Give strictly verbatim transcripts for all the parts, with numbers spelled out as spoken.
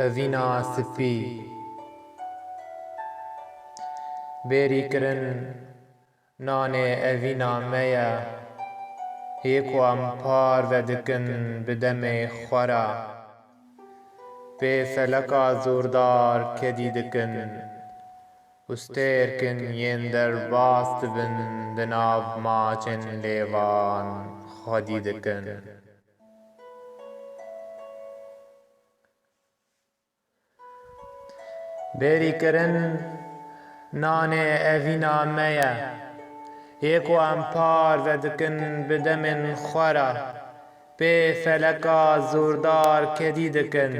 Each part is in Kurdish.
Evîna spî. Bêrî kirin nanê evîna me ye, yê ku em parve dikin bi demê xwe re. Pê feleka zordar kedî dikin û stêrkin yên derbas dibin di nav maçên lêvan xwedî dikin. Bêrî kirin nanê evîna me ye, yê ku em parve dikin bi demên xwe re. Pê feleka zordar kedî dikin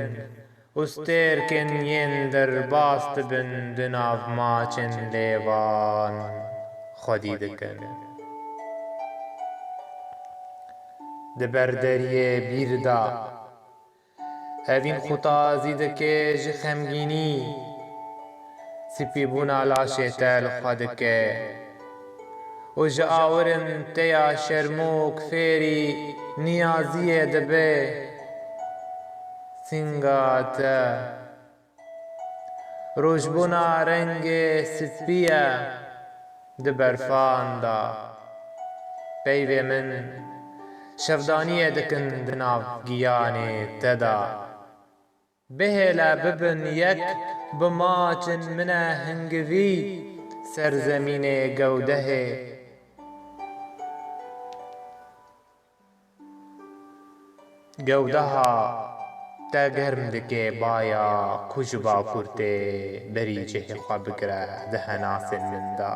û stêrkên yên derbas dibin di nav maçên lêvan xwedî dikin. Di ber deriyê bîr de evîn xutazî dike ji xemgînî, spîbûna laşê te li xwe dike û ji awirin te ya şermok fêrî niyaziyê dibe. Singa te rojbûna rengê spî ye di berfan de. Peyvê min şevdaniyê dikin di nav giyanê te de. Bihêle bibin yek bi maçin min e hingivî serzemînê gewdehê. Gewdeha te germ dike baya ku ji bakur tê berî cihê xwe bigire di henasên min de.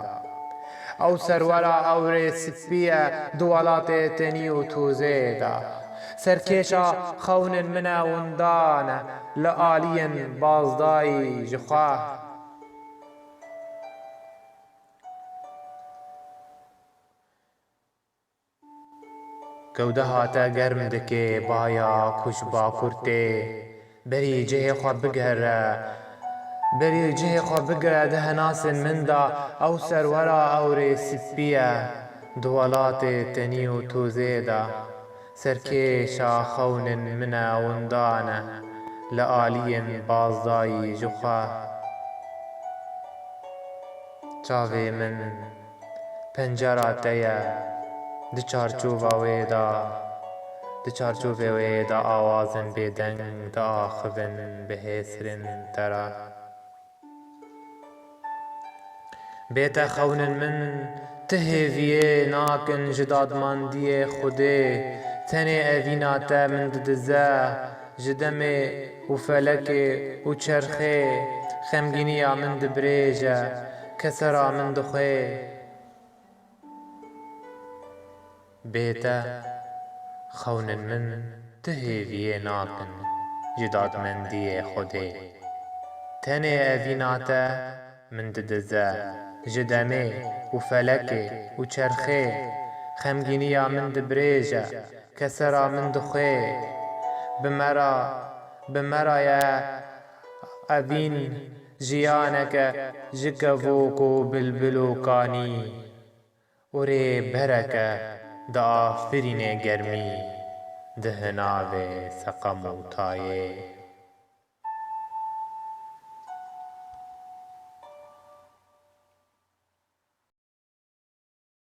Ew serwera ewrê spî ye di welatê tenî û tozê de. Serkêşa xewnên min e windan e li aliyên bazdayî ji xwe. Gewdeha te germ dike baya ku ji bakur tê berî cihê xwe bigere. Berî cihê xwe bigere di henasên min de ew serwera ewrê spî ye di welatê tenî û tozê de. Serkêşa xewnên min e windan e li aliyên bazdayî ji xwe. Çavê min pencera te ye, di çarçova wê de, di çarçovê wê de awazên bêdeng diaxivin bi hêsirên te re. Bê te xewnên min ti hêviyê nakin ji dadmandiyê Xwedê. Tenê evîna te min didize ji demê û felekê û çerxê. Xemgîniya min dibrêje, kesera min dixwê. Bê te xewnên min ti hêviyê nakin ji dadmendiyê Xwedê. Tenê evîna te min didize ji demê û felekê û çerxê. Xemgîniya min dibrêje, kesera min dixwê. Bi me re, bi me re ye evîn jiyaneke ji kevok û bilbil û kanî. Û rêbereke diafirîne germî di hinavê seqem û tayê.